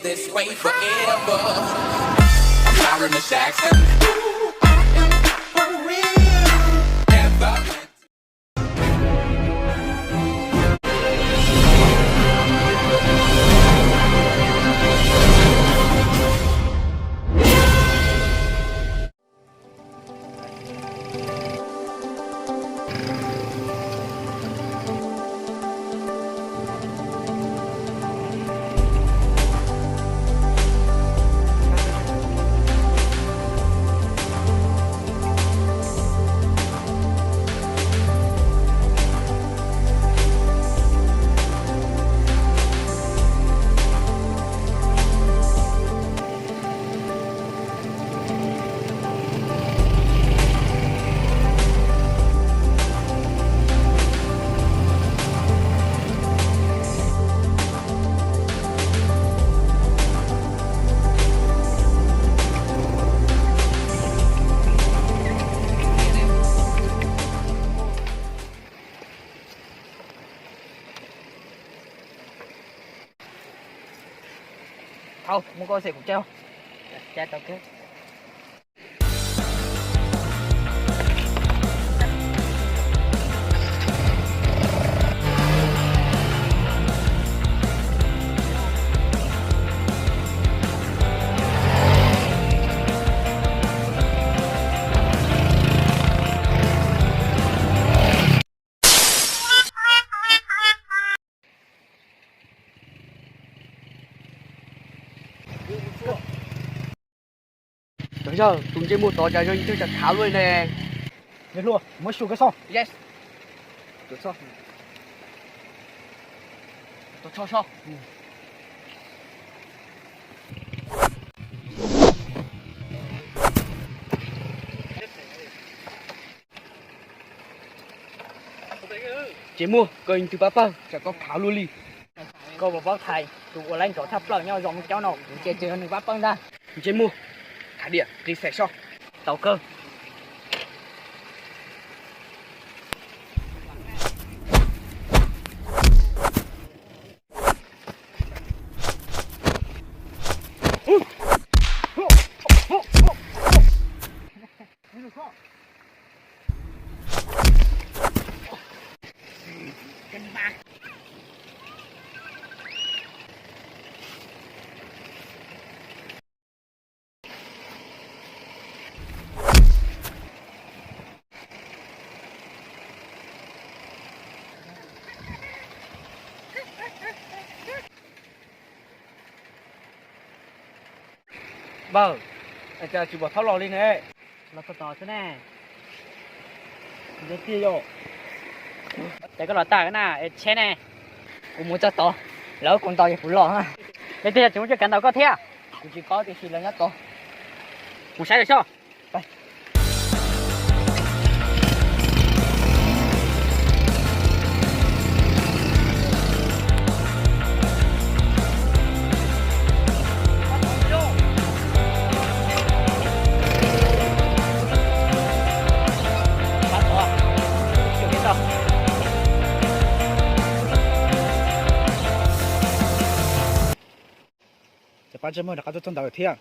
This way forever. I'm Myron Miss Jackson. Ooh, I am for real. Never Thaum mus koj xem kuv cai. Cai tau kawg. Cov yawg, tus ntsej muag tod cas zoo ib tug tsav khav luaj li ne. Yawg hluas, muab xyu koj xoj. Yes. Tuaj tso so. Ntsej muag, koj yog tus pab pawg, tsam koj khav luaj li. Koj puas paub thaiv tus uas laib nrov thaj plaws nyob zoo caub no, kuv ces twb yog nws pab pawg ntag. Ntsej muag, thaiv diam, qi xaim so. Tau kawg. Npawg, cas tsis pom thaub los li ne? Los txog tod xwb ne. Tiag yom. Ces koj los tag na, tsheb ne. Kuv mus txog tod, lawv kuv ntaus ces kuv los. Tiag tiag tsis muaj cuab kav ntaus koj thiab. Kuv tsis paub tiam sis lawv nyob tod. Mus saib lawv soj. Ces pab ntsej muag rov qab tuaj txog ntawd thiab.